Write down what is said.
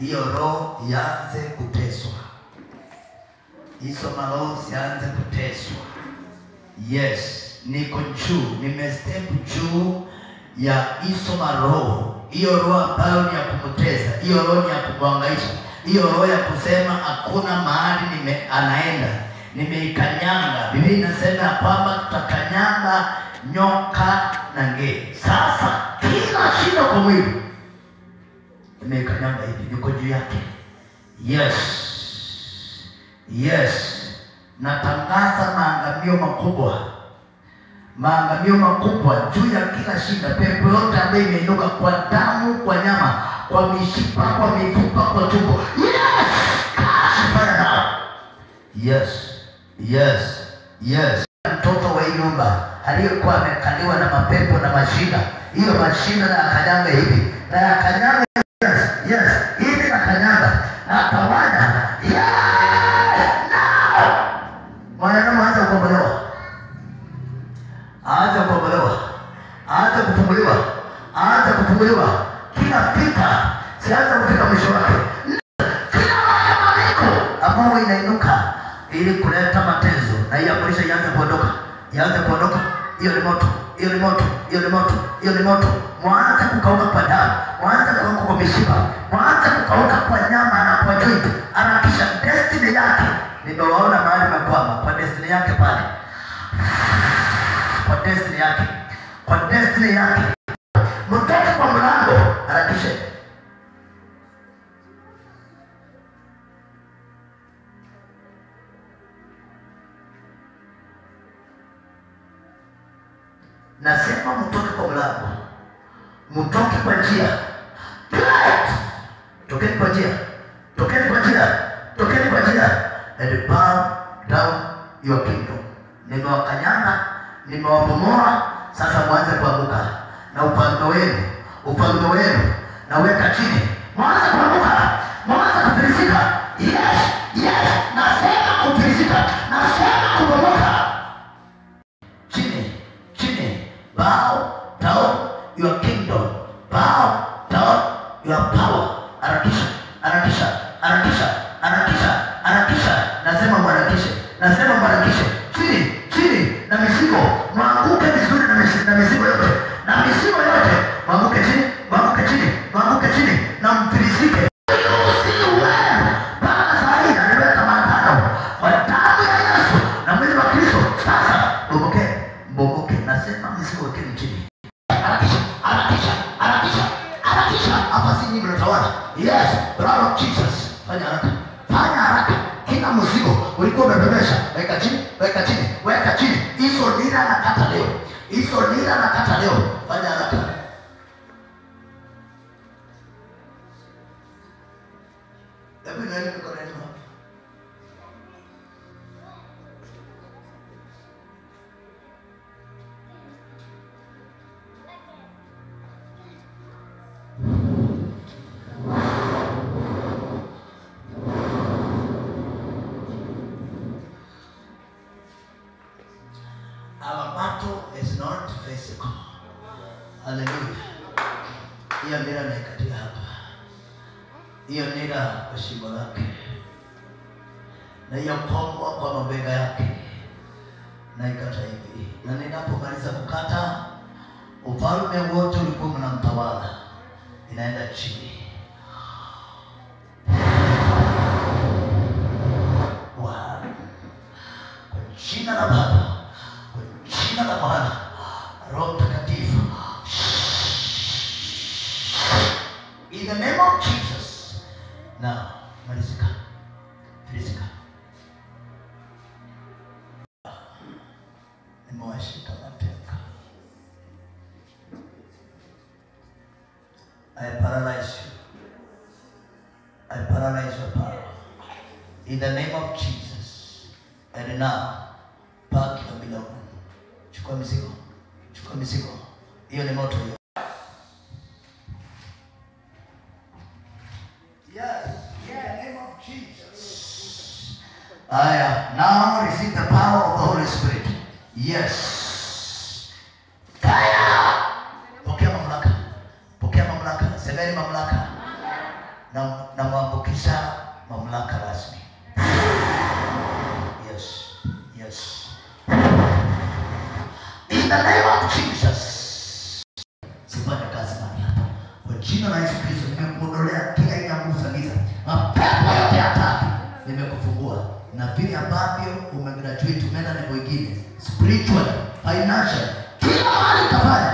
Hiyo roho ianze kuteswa. Hizo maroho zianze kuteswa. Yes, niko juu, nimestep juu ya hizo maroho. Hiyo roho ambayo ni ya kumtesa, hiyo roho ni ya kumhangaisha, hiyo roho ya kusema hakuna mahali anaenda. Nimeikanyanga. Biblia inasema kwamba tutakanyanga nyoka na nge. Sasa kila shida kwa mwili nimeikanyanga hivi, niko juu yake. Yes. Yes. Natangaza maangamio makubwa. Maangamio makubwa juu ya kila shida. Pepo yote ambayo imeinuka kwa damu, kwa nyama, kwa mishipa, kwa mifupa, kwa tumbo. Yes! Catch fire now. Yes. Yes. Yes. Mtoto wa nyumba aliyekuwa amekaliwa na mapepo na mashida. Hiyo mashida na akanyanga hivi. Na akanyanga, yes, yes, hivi na akanyanga. Na akawanya. Yes! Now! Mwanadamu aanze kukombolewa. Aanze kukombolewa. Aanze kufunguliwa. Aanze kufunguliwa. Kila vita sianze kufika mwisho wake. Kila malaika ambayo inainuka ili kuleta mateso na hiyo ianze kuondoka. Ianze kuondoka. Hiyo ni moto. Hiyo ni moto. Hiyo ni moto. Hiyo ni moto. Mwanze kukauka kwa damu, mwanze kukauka kwa mishipa, mwanze kukauka kwa nyama na kwa joint. Harakisha destiny yake. Nimewaona mahali makwama kwa destiny yake pale. Kwa destiny yake. Kwa destiny yake. Mtoke kwa mlango, harakisha. Nasema mtoke kwa mlango. Mtoke kwa njia. Tokeni kwa njia. Tokeni kwa njia. Tokeni kwa njia. And bow down your kingdom. Nimewakanyanga, nimewabomoa, sasa mwanze kuanguka. Na ufalme wenu, ufalme wenu naweka chini. Mwanze kuanguka, mwanze kufilisika. Yes, yes, nasema kufilisika, nasema kubomoka. Chini, chini. Bow down your kingdom. Bow down your power. Harakisha, harakisha, harakisha, harakisha, harakisha. Nasema mharakishe, nasema mharakishe. Chini, chini na mizigo. Mwanguke vizuri na mizigo yote. Na mizigo yote. Mwanguke chini, mwanguke chini, mwanguke chini na mfilisike. Mpaka saa hii aliweka maagano kwa damu ya Yesu na mwili wa Kristo. Sasa bomoke, bomoke. Nasema mizigo wekeni chini. Harakisha, harakisha, harakisha, harakisha. Hapa si nyinyi mnatawala. Yes, blood of Jesus. Fanya haraka, fanya haraka. Kila mzigo ulikuwa umebebesha, weka chini, weka chini, weka chini. Hizo nira nakata leo. Hizo nira nakata leo. Fanya haraka. Hebu nione mikono yenu hapa. Our battle is not physical. Hallelujah. Hiyo nira naikatia hapa. Hiyo nira kwa shingo lake. Na hiyo kongwa kwa mabega yake. Naikata hivi. Na ninapomaliza kukata, ufalme wote ulikuwa mnamtawala. Inaenda chini. One. Kwa jina la Baba, kwa jina la Mwana, Roho Mtakatifu. In the name of Jesus. Now, malizika. Filisika. Nimewashika mateka. I paralyze you. I paralyze your power. In the name of Jesus. And now, pack your belongings. Chukua mizigo. Chukua mizigo. Hiyo ni moto hiyo. Yes, yeah, name of Jesus. Aya, now receive the power of the Holy Spirit. Yes. Fire! Pokea mamlaka. Pokea mamlaka. Semeni mamlaka. Na muambukiza mamlaka rasmi. Yes, yes. In the name of Jesus. Sifanye kazi mahali hapa. Kwa jina la Yesu Kristo nimekuondolea kila aina ya nguvu za giza. Mapepo yote ya tatu nimekufungua. Na vile ambavyo umegraduate umeenda level nyingine, spiritually, financially, kila mahali utafanya.